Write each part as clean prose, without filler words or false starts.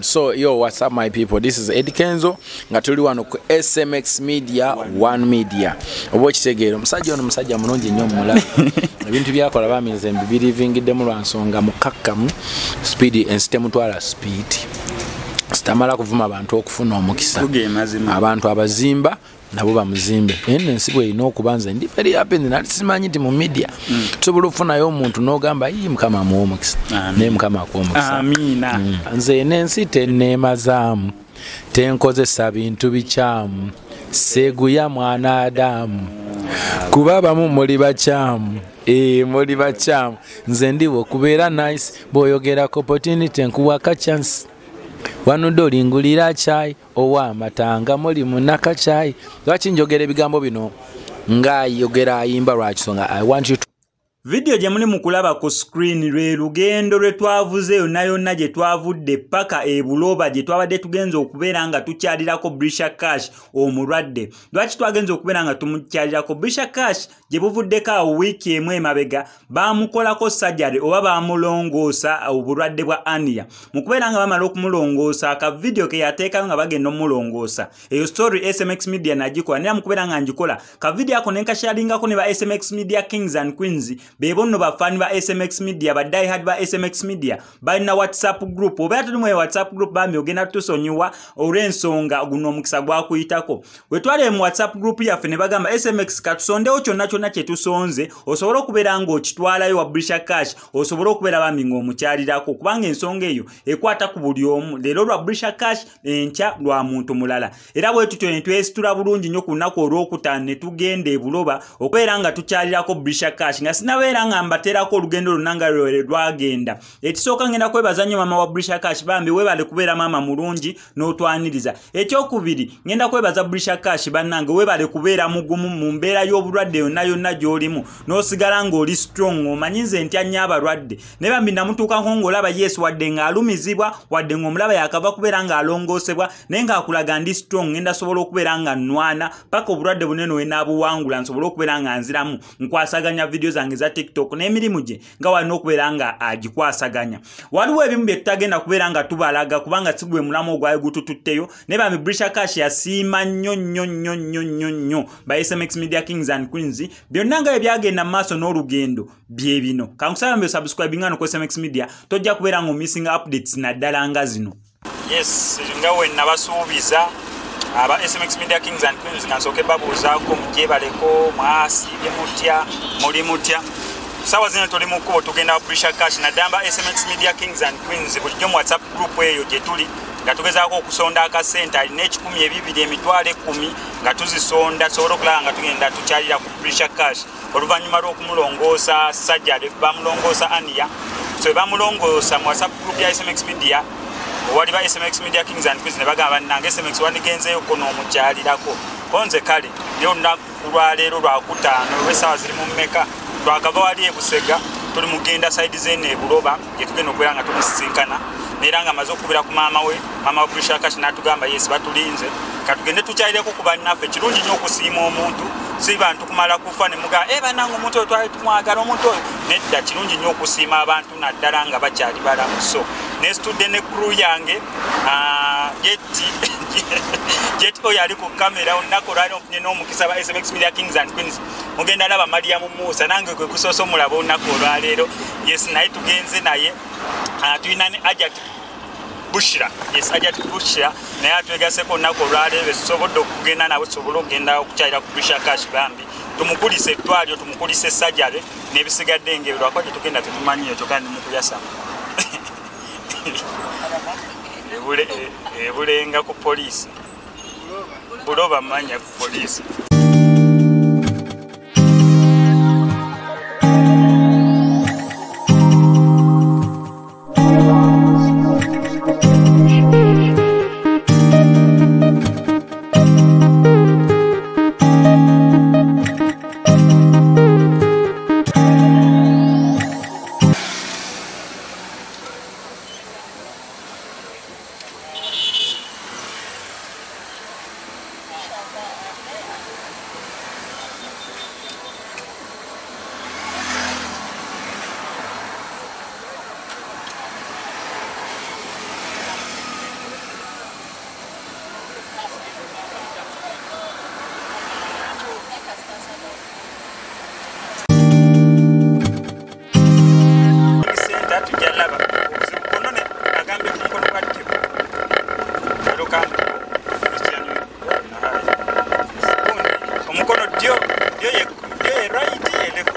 So yo, what's up my people, this is Eddie Kenzo nga tuli wano ku SMX Media, One Media. Oba okitegeera, omusajja ono musajja mulungi nnyo, mumulabe ebintu byakola bamize mbibirivingiddemu lwa nsonga mukakkamu, speed ensi temutwala speed, sitamala kuvuma abantu okufuna omukisa, abantu abazimba nabo bamuzimbe. Eno ensi bw'erina okuba. Nze ndi very happy, nze nali simanyi nti mu media tusobola okufunayo omuntu n'ogamba, "Ii, Mukama amuwa omukisa." Naye Mukama akuwa omukisa. Amiina. Nze n'ensi tenneemazaamu, tenkozesa bintu bikyamu, seeguya mwana Adamu, kuba abamu muli bakyamu. Muli bakyamu. Nze ndiwo kubeera nice, bw'oyogerako opportunity nkuwaka chance, wanudde olingulira kyayi ow'amatanga muli munakakyayi. Lwaki njogera ebigambo bino ng'ayogera ayimba? Lwaki? Songa I want you to Vidiyo gye muli mu kulaba ku screen lwe lugendo lwe twavuze yonna yonna gye twavudde paka e Buloba gye twabadde tugenza okubeera nga tukyalirako Brisha Cash omulwadde. Lwaki twagenza okubeera nga tumukyalirako Brisha Cash? Gye buvuddeko awo wiiki emu emabega baamukolako surgery oba baamulongoosa obulwadde bwa hernia. Mu kubeera nga bamala okumulongoosa, akavidiyo ke yateekayo nga bagenda omulongoosa, eyo story SMX Media nagikola, naye mu kubeera nga ngikola kavidiyo ako ne nkashalingako ne ba SMX Media Kings and Queens. Bebo nno bafaani ba SMX Media, ba diehard ba SMX Media, balina WhatsApp group. Obeera tuli mu WhatsApp group, bambi ogenda tusonyiwa olw'ensonga guno omukisa gwakuyitako. Bwe twali mu WhatsApp group yaffe ne bagamba, "SMX, katusondewo kyonna kyonna kye tusonze osobole okubeera ng'okitwalayo wa Brisha Cash, osobole okubeera bambi ng'omukyalirako, kubanga ensonga eyo ekwata ku buli omu. Leero lwa Brisha Cash, enkya lwa muntu mulala." Era bwe tutyo ne twesitula bulungi nnyo ku lunaku olwokutaano ne tugenda e Buloba okubeera nga tukyalirako Brisha Cash. Nga sinabeera nga mbateerako olugendo lwonna nga lwe lwagenda, ekisooka ngenda kwebaza nnyo maama wa Brisha Cash. Bambi weebale kubeera maama mulungi n'otwaniriza. Ekyokubiri, ngenda kwebaza Brisha Cash. Bannange, weebale kubeera mugumu mu mbeera y'obulwadde yonna yonna gy'olimu n'osigala ng'oli strong. Omanyi nze ntya nnyo abalwadde, naye bambi namutuukako ng'olaba yes, wadde ng'alumizibwa, wadde ng'omulaba yakava kubeera ng'alongoosebwa, naye ng'akulaga, "Ndi strong, ngenda sobola okubeera nga nnwana paka obulwadde bunene we naabuwangula, nsobole okubeera nga nziramu nkwasaganya vidiyo zange za TikTok n'emirimu gye nga walina okubeera nga agikwasaganya." Waliwo ebimu bye tutagenda kubeera nga tubalaga kubanga si gwe mulamu ogwali gutututteyo, naye bambi Brisha Cash yasiima nnyo nnyo nnyo nnyo nnyo nnyo ba SMX Media Kings and Queens. Byonna nga bye byagenda mu maaso n'olugendo bye bino. Kankusaba mbe subscribing ano ku SMX Media, tojja kubeera nga omissinga updates naddala nga zino. Yes, nga we nabasuubiza aba SMX Media Kings and Queens, nga nsooke babuuzaako, mugyebaleko, mwasiibye mutya, muli mutya? Sawa zino tuli mu kkubo tugenda Brisha Cash. Naddamba SMX Media Kings and Queens, bulijjo mu WhatsApp group eyo gye tuli nga tugezaako okusonda akasente, alina ekikumi, ebibiri, 100,000, nga tuzisonda tusobole okulaba nga tugenda tukyalira ku Brisha Cash oluvannyuma lw'okumulongoosa surgery bamulongoosa hernia. So bamulongoosa, mu WhatsApp group ya SMX Media owali ba SMX Media Kings and Queens ne bagamba, "Bannange SMX, wandigenzeeyoko n'omukyalirako." Konze kale naye olunaku lwaleero lwakutaano olw'essaawa ziri mu mmeka, twakava wali ebusega, tuli mugenda side zene ebuloba gyetugenda okubeera nga tumusisinkana. Neera nga amaze okukubira ku maama we, maama wa Brisha Cash, n'atugamba, "Yes, batulinze, katugende tukyalireko ku bannaffe." Kirungi nnyo okusiima omuntu, si bantu kumala kufa ne mugaa, "E bannange, omuntu oyo twali tumwagala, omuntu oyo." Nedda, kirungi nnyo okusiima abantu naddala nga bakyali balamu. So nesitudde ne crew yange, jeti jet oyo ali ku kamera. Olunaku olwali ofunye n'omukisa, ba SMX Media Kings and Queens, mugenda laba Mariamu Musa, nange gwe gusoose omulaba olunaku olwaleero. Yes, naye tugenze naye. Tulina ne Ajat Bushira. Yes, Ajat Bushira naye atwegaseko olunaku olwaleero. Tusobodde okugenda nabo, tusobole okugenda okukyalira ku Brisha Cash. Bambi tumukulise ettwalyo, tumukulise surgery n'ebisigadde ngaebyo. Lwakuba gye tugenda tetumanyiyo, kyokka ndi mukuyasama ebulenga ku poliisi Buloba, manya ku poliisi. Omukono ddyo ddyo ye right ye left.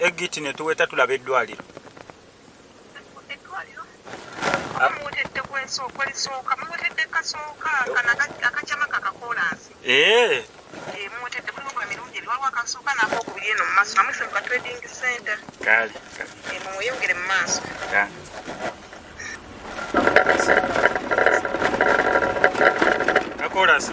Egiti ne tuweta tulaba eddwaliro. Eddwaliro? Muwetedde kwesooka lisooka, muwetedde kasooka akacama kakakoolaasi. Muwetedde kulimu emirundi ebiri, waliwo akasooka n'akookubiri eno mu maaso, namwe ffe mu ka trading center. Kale. Mweyongere mu maaso. Kale. Kakoolaasi.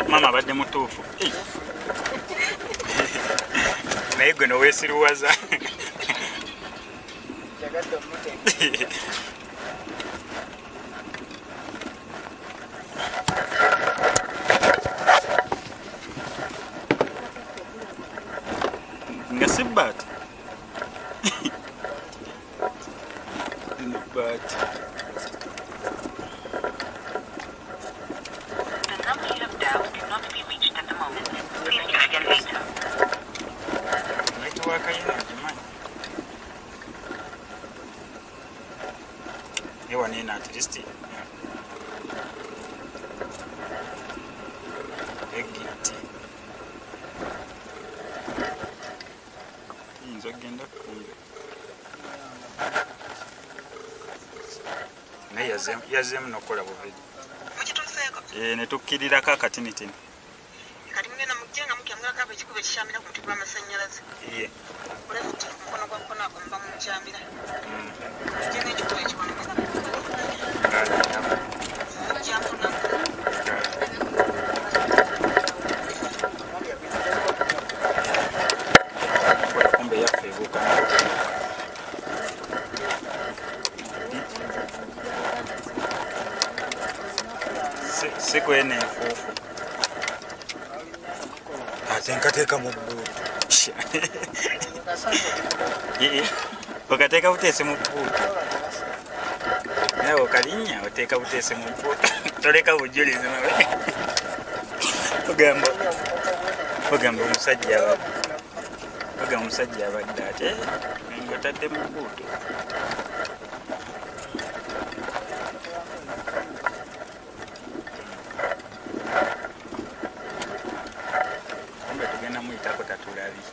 Mama abadde mutuufu. Naye gwe noweesiruwaza. Nga si bbaati. Lino bbaati. At least egiti tuyinza okugenda kumbe naye yazzeemu n'okukola bubiri ne tukkirirako akatinitini. Kati mugenda mujje nga mukyamulako abo ekikubo ekikyamira ku muti gw'amasannyalaze. Left mukono gwa kkono ago muba mukyamira. Mujje n'ekikubo ekiwano. Kumbe yaffe ebuuka. Si kwene enfuufu. Ate nkateeka mu bbuutu. Okateeka buteesi mu bbuutu. Naye okalinnya oteeka buteesi mu bbuutu. Toleka bujulizi mabe. Ogamba omusajja abadde. Ogamba omusajja abadde ate ng'otadde mu bbuutu. Kumbe tugenda muyitako tatulabye.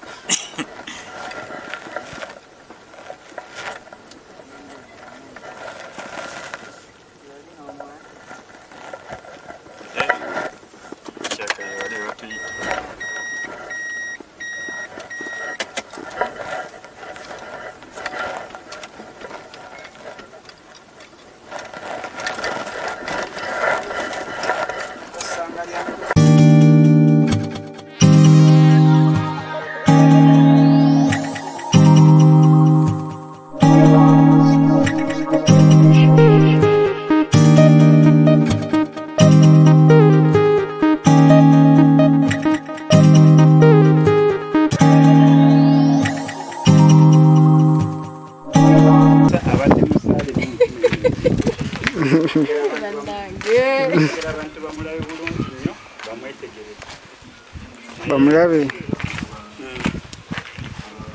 Bamulabe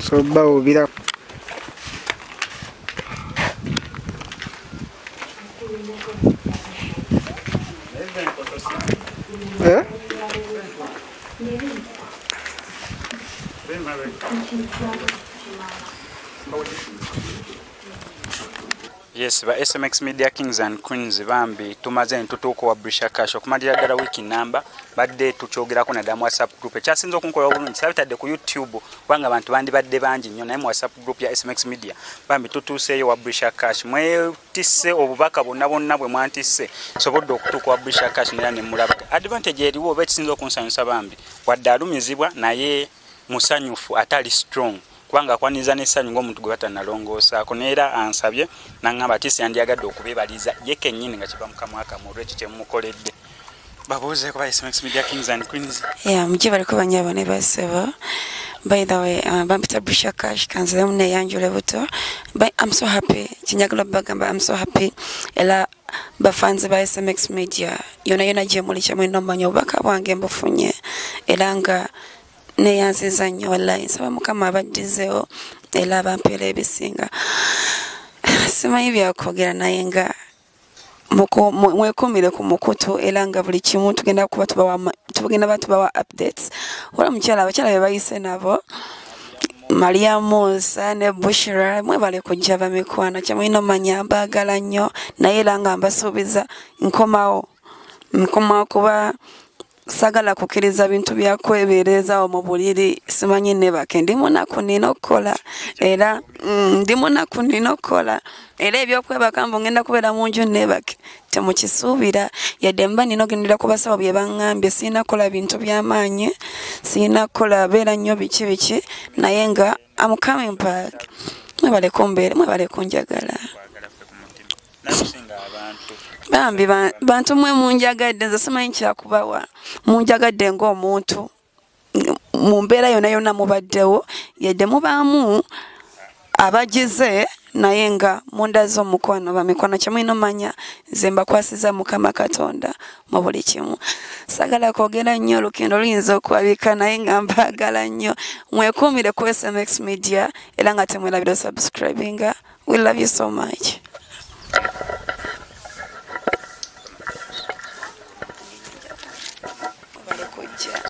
soba obira Yes, ba SMX Media Kings and Queens bambi tumaze ntutuuka wa Brisha Cash okumalira ddala wiki namba badde tukyogerako naddala mu WhatsApp group ekyasinze okunkola obulungi sabitadde ku YouTube kubanga abantu bandibadde bangi nnyo, naye mu WhatsApp group ya SMX Media bambi tutuuseeyo wa Brisha Cash. Mwetisse obubaka bwonna bwonna bwe mwantisse sobodde okutuuka wa Brisha Cash nera ne mulaba. Advantage eriwo oba ekisinze okunsanyusa bambi wadde alumizibwa naye musanyufu ate ali strong. Kubanga akwaniriza n'essanyu ng'omuntu gwe batanalongoosaako, neera ansabye n'aŋŋamba ati siyandyagadde okubeebaliza ye kennyini nga kiva mu kamwa kamwe olw'ekyo kye mumukoledde. Babuuzeeko ba SMX Media Kings and Queens. Yeah, mujye bariko banyabo ne basebo. By the way, bampita Brisha Cash kanzemu neyanjule buto. But I'm so happy. Kinjagala bagamba I'm so happy. Ela bafanzi ba SMX Media yona yona gye muli kyamwe nomanya obubaka bwange mbufunye. Era nga neyanziza nnyo wallahi, nsaba Mukama abaddizeewo era abampeera ebisinga. Simanyi byakwogera naye nga mwekumire ku mukutu era nga buli kimu tugenda kuba tubawa updates. Wala mukyala abakyala be bayise nabo Maria Musa ne Bushra mwebale kujja bamikwano kyamulina omanya mbaagala nnyo naye era nga mbasuubiza nkomawo kuba sagala kukkiriza bintu byakwebeerezaawo mu buliri simanyi nebake ndi munaku nina okukola era ndi munaku nina okukola era ebyokwebaka mbu ngenda kubeera mu nju nebake temukisuubira yadde mba nina ogendera ku basawo bye baŋŋambye sirina kukola bintu by'amaanyi sirina kukola beera nnyo biki biki naye nga I'm coming back. Mwebale kumbeera mwebale kunjagala. Bambi bantu mwe munjagadde nze simanyi kyakubawa munjagadde ng'omuntu mu mbeera yonna yonna mubaddewo yadde mubaamu abagize naye nga mundaze omukwano bamikwano kyemulina omanya nze mbakwasiza Mukama Katonda mu buli kimu. Saagala kwogera nnyo olugendo luyinza okwabika naye nga mbaagala nnyo. Mwekuumire ku SMX Media era nga temwerabira subscribinga. We love you so much.